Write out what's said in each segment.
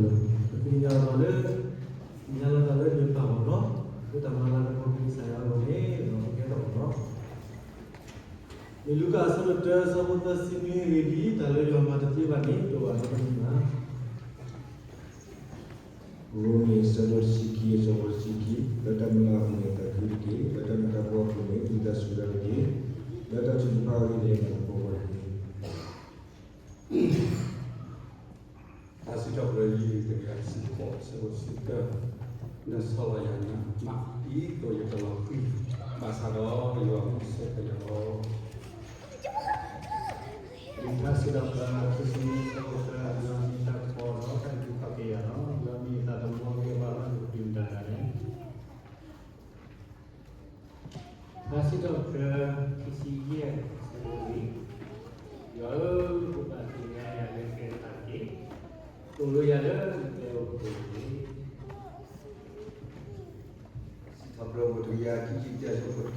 ပသ့ၣ်ညါလီၤသးလၢ, သ့ၣ်ညါလီၤသးလၢမ့ၢ်ပာ်အီၤလီၤ, လၢတၢ်မၤလၤကပီၤကစၢ်ယွၤအဂီၢ်န့ၣ် ပကဲထီၣ်အီၤလီၤ. မ့ၢ်လူၤကၣ်အဆၢဒိၣ်တၢ အဆၢဖိသၢဆံနွံအဂ့ၢ်ဒ်အံၤ, တၢ်လၢယွၤမၤတသ့ဘၣ်န့ၣ် တအိၣ်ဘၣ်နီတမံၤဘၣ်. ရိမ့ၤ အဆၢဒိၣ်တဆံခံ အဆၢဖိတဆံခံ, လၢတၢ်မုၢ်လၢ်အပူၤန့ၣ် သးခုတက့ၢ်, လၢတၢ်မုာ်တၢ်ခုၣ်အပူၤန့ၣ် မုာ်တၢ်စူၤတၢ်တက့ၢ်, လၢတၢ်ထုကဖၣ်အဂ့ၢ်န့ၣ် မၤသကိးတက့ၢ်. တၢ်စံးထီၣ်ပတြၢၤ တကယၤတဆံဃိး အဆၢဖိတဆံသၢ, နဆီၣ်လီၤယၤနးမး ဒ်သိးယကလီၤဃံၤ, ဘၣ်ဆၣ်ဒီးယွၤမူစဲးဖဲယၤလီၤ. လံာ်စံးထီၣ်ပတြၢၤ ခံဆံနွံ အဆၢဖိသၢ, ယွၤမ့ၢ်တၢ်ကပီၤဒီးတၢ်အုၣ်က့ၤခီၣ်က့ၤယၤလီၤ. ယွၤမ့ၢ်ယသးသမူအဂ့ၢ်အဘၣ်လီၤ. ယကဒုးမတၤတဂၤလဲၣ်. တၢ်စံးထီၣ်ပတြၢၤ ခံဆံယဲၢ် အဆၢဖိလွံၢ်, ယွၤဧၢ, ပဘၣ်သ့ၣ်ညါယၤလၢကဲထီၣ်တၢ်တက့ၢ်, သိၣ်လိယၤလၢနကျဲအပူၤတက့ၢ်. စံးထီၣ်ပတြၢၤ တကယၤခံဆံတၢ အဆၢဖိတၢ, ယ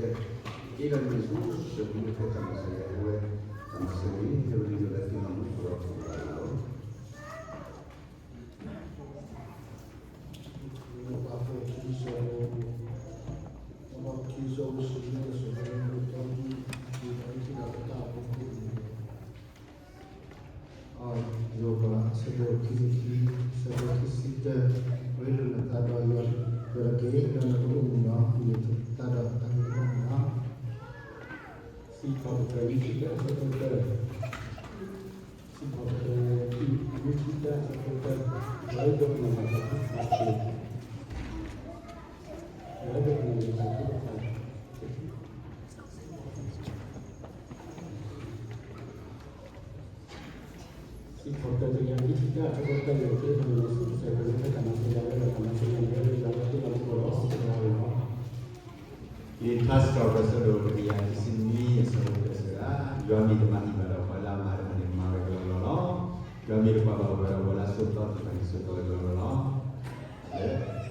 က့ၤဒီးမ့ၢ်ဆူစၢၤမူဖဲတၢ်မၤစၢၤယၤလၢဝဲ, တၢ်မၤစၢၤန့ၣ် ဟဲဝဲလၢယွၤလၢသ့ၣ်နီၣ်မူကီၢ်ဒီးပှၤလီၤ. ယိၤဘး အဆၢဒိၣ်ခံဆံခံ အဆၢဖိခံဆံတၢ, ပှဲၤလိာ်နသးဒီးယွၤတက့ၢ်, ဒီးနကအိၣ်မုာ်ဒီးမ့ၢ်တၢ်ဒီးတၢ်ဂ့ၤတဖၣ်န့ၣ်လီၤ. စံးထီၣ်ပတြၢၤ ခံဆံတၢ အဆၢဖိတၢ, စံးထီၣ်ပတြၢၤ ခံဆံတၢ အဆၢဖိတၢ, ယွၤအဲၣ်ဒိးမ့ၢ်နသးခုခါတက့ၢ်, ယွၤအဲၣ်ဒိးမ့ၢ်နသးခုခါတက့ၢ်. စံးထီၣ်ပတြၢၤ တကယၤခံဆံတၢ အဆၢဖိတၢ, ယွၤမ့ၢ်ယ့ၣ်ၡူးကစၢ်ယွၤလၢတၢ်မၤစၢၤယၤလၢတၢ်မၤစၢၤယၤလၢယွၤလၢသ့ၣ်နီၣ်မူကီၢ်ဒီးပှၤလီၤ. လံာ်စံးထီၣ်ပတြၢၤ အဆၢဒိၣ်တကယၤခံဆံနွံ အဆၢဖိတၢစံးဝဲဒၣ်, ယွၤမ့ၢ်တမၤဟံၣ်ဘၣ်ဒီးပှၤလၢအမၤတၢ်န့ၣ် မၤဝဲကလီကလီလီၤ. ယွၤမ့ၢ်တကွၢ်ဘၣ်ဝဲဒီးပှၤလၢအဆိးသီသ့ၣ်တဖၣ်န့ၣ် ဆိးသီဝဲကလီကလီလီၤ. လၢ